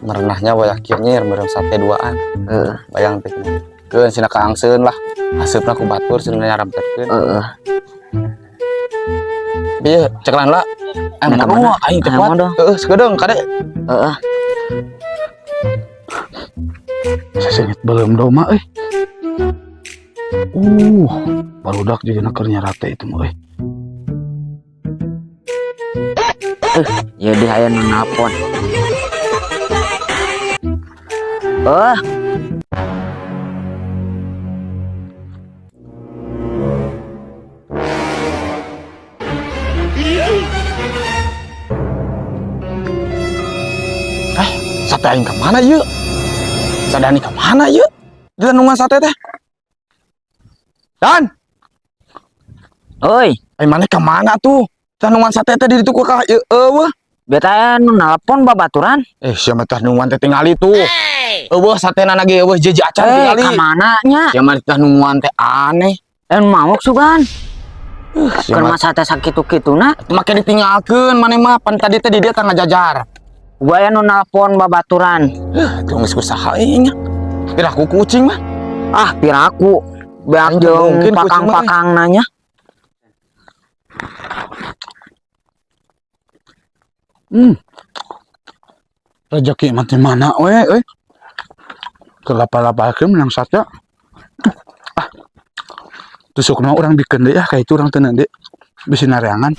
Merenahnya wayah kieu nyir meureun sate duaan. Heeh. Bayang teh kumaha. Keun cenah kaangseun lah. Haseupna ku batur cenah nyarampetkeun. Heeh. Ieu ceklan lah. Eh, Nah, mana kemana? aing teh Ayo, kuat. modal. Heeh, sakedeung kade. Heeh. Sesengit belum doma euy. Barudak juga keur nyarate itu mah euy. Ya di aya nu nalpon. Eh, Sate aing ka mana ieu? Sadani ka mana ieu? Di nungguan sate teh. Dan, oi, aing mana ka mana tuh? Tah nungguan sate teh di ditu ku ka ieu eueuh. beta aya nu nalpon babaturan. Eh, sia mah tah nungguan teh tingali tuh. Eueuh satena ge eueuh jeje acan Eh, tingali. ka mana nya? Sia mah tah nungguan teh aneh. Eh, maok sugan. Sia Keur mah mah sate sakitu-kituna. make ditinggalkeun maneh mah pan tadi teh di dieu tah ngajajar. Gua aya nu nalpon babaturan. Tuh geus kusaha euy nya. Piraku kucing mah. Ah, piraku. Beak Aing jeung mungkin kucing mah, eh. pakang-pakang nanya. Rezeki mah di mana we euy. Keur lapar-laparkeun menang sate. Ah. Tusuk mah urang bikeun deui ah ka itu urang teu deui. Bisi nareangan.